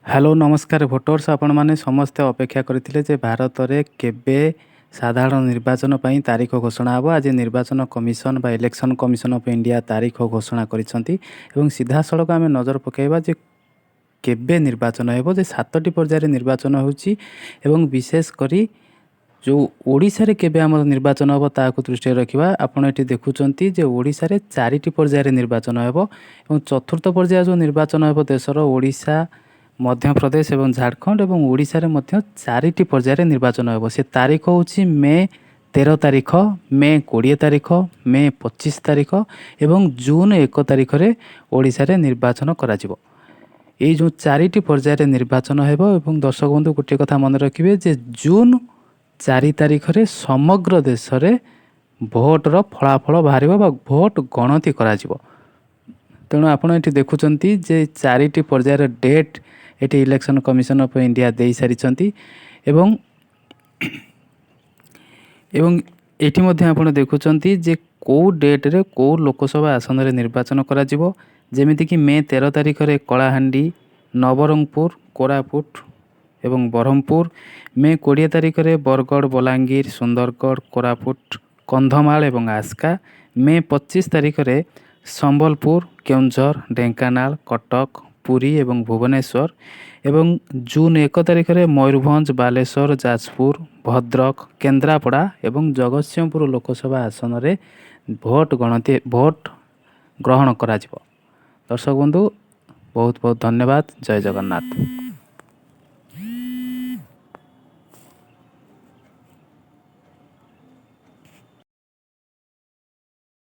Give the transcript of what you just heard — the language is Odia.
ହ୍ୟାଲୋ, ନମସ୍କାର ଭୋଟର୍ସ। ଆପଣମାନେ ସମସ୍ତେ ଅପେକ୍ଷା କରିଥିଲେ ଯେ ଭାରତରେ କେବେ ସାଧାରଣ ନିର୍ବାଚନ ପାଇଁ ତାରିଖ ଘୋଷଣା ହେବ। ଆଜି ନିର୍ବାଚନ କମିଶନ ବା ଇଲେକ୍ସନ୍ କମିଶନ ଅଫ୍ ଇଣ୍ଡିଆ ତାରିଖ ଘୋଷଣା କରିଛନ୍ତି ଏବଂ ସିଧାସଳଖ ଆମେ ନଜର ପକାଇବା ଯେ କେବେ ନିର୍ବାଚନ ହେବ, ଯେ ସାତଟି ପର୍ଯ୍ୟାୟରେ ନିର୍ବାଚନ ହେଉଛି ଏବଂ ବିଶେଷ କରି ଯେଉଁ ଓଡ଼ିଶାରେ କେବେ ଆମର ନିର୍ବାଚନ ହେବ, ତାହାକୁ ଦୃଷ୍ଟିରେ ରଖିବା। ଆପଣ ଏଠି ଦେଖୁଛନ୍ତି ଯେ ଓଡ଼ିଶାରେ ଚାରିଟି ପର୍ଯ୍ୟାୟରେ ନିର୍ବାଚନ ହେବ ଏବଂ ଚତୁର୍ଥ ପର୍ଯ୍ୟାୟ ଯେଉଁ ନିର୍ବାଚନ ହେବ ଦେଶର ଓଡ଼ିଶା, ମଧ୍ୟପ୍ରଦେଶ ଏବଂ ଝାଡ଼ଖଣ୍ଡ ଏବଂ ଓଡ଼ିଶାରେ ମଧ୍ୟ ଚାରିଟି ପର୍ଯ୍ୟାୟରେ ନିର୍ବାଚନ ହେବ। ସେ ତାରିଖ ହେଉଛି ମେ 13 ତାରିଖ, ମେ 20 ତାରିଖ, ମେ 25 ତାରିଖ ଏବଂ ଜୁନ୍ 1 ତାରିଖରେ ଓଡ଼ିଶାରେ ନିର୍ବାଚନ କରାଯିବ। ଏଇ ଯେଉଁ ଚାରିଟି ପର୍ଯ୍ୟାୟରେ ନିର୍ବାଚନ ହେବ ଏବଂ ଦର୍ଶକ ବନ୍ଧୁ, ଗୋଟିଏ କଥା ମନେ ରଖିବେ ଯେ ଜୁନ୍ 4 ତାରିଖରେ ସମଗ୍ର ଦେଶରେ ଭୋଟର ଫଳାଫଳ ବାହାରିବ ବା ଭୋଟ ଗଣତି କରାଯିବ। ତେଣୁ ଆପଣ ଏଠି ଦେଖୁଛନ୍ତି ଯେ ଚାରିଟି ପର୍ଯ୍ୟାୟର ଡେଟ୍ ଏଠି ଇଲେକ୍ସନ୍ କମିଶନ ଅଫ୍ ଇଣ୍ଡିଆ ଦେଇସାରିଛନ୍ତି ଏବଂ ଏଠି ମଧ୍ୟ ଆପଣ ଦେଖୁଛନ୍ତି ଯେ କେଉଁ ଡେଟ୍ରେ କେଉଁ ଲୋକସଭା ଆସନରେ ନିର୍ବାଚନ କରାଯିବ। ଯେମିତିକି ମେ 13 ତାରିଖରେ କଳାହାଣ୍ଡି, ନବରଙ୍ଗପୁର, କୋରାପୁଟ ଏବଂ ବ୍ରହ୍ମପୁର, ମେ 20 ତାରିଖରେ ବରଗଡ଼, ବଲାଙ୍ଗୀର, ସୁନ୍ଦରଗଡ଼, କୋରାପୁଟ, କନ୍ଧମାଳ ଏବଂ ଆସ୍କା, ମେ 25 ତାରିଖରେ ସମ୍ବଲପୁର, କେଉଁଝର, ଢେଙ୍କାନାଳ, କଟକ, ପୁରୀ ଏବଂ ଭୁବନେଶ୍ୱର ଏବଂ ଜୁନ୍ 1 ତାରିଖରେ ମୟୂରଭଞ୍ଜ, ବାଲେଶ୍ୱର, ଯାଜପୁର, ଭଦ୍ରକ, କେନ୍ଦ୍ରାପଡ଼ା ଏବଂ ଜଗତସିଂହପୁର ଲୋକସଭା ଆସନରେ ଭୋଟ ଗଣତି, ଭୋଟ ଗ୍ରହଣ କରାଯିବ। ଦର୍ଶକ ବନ୍ଧୁ, ବହୁତ ବହୁତ ଧନ୍ୟବାଦ। ଜୟ ଜଗନ୍ନାଥ।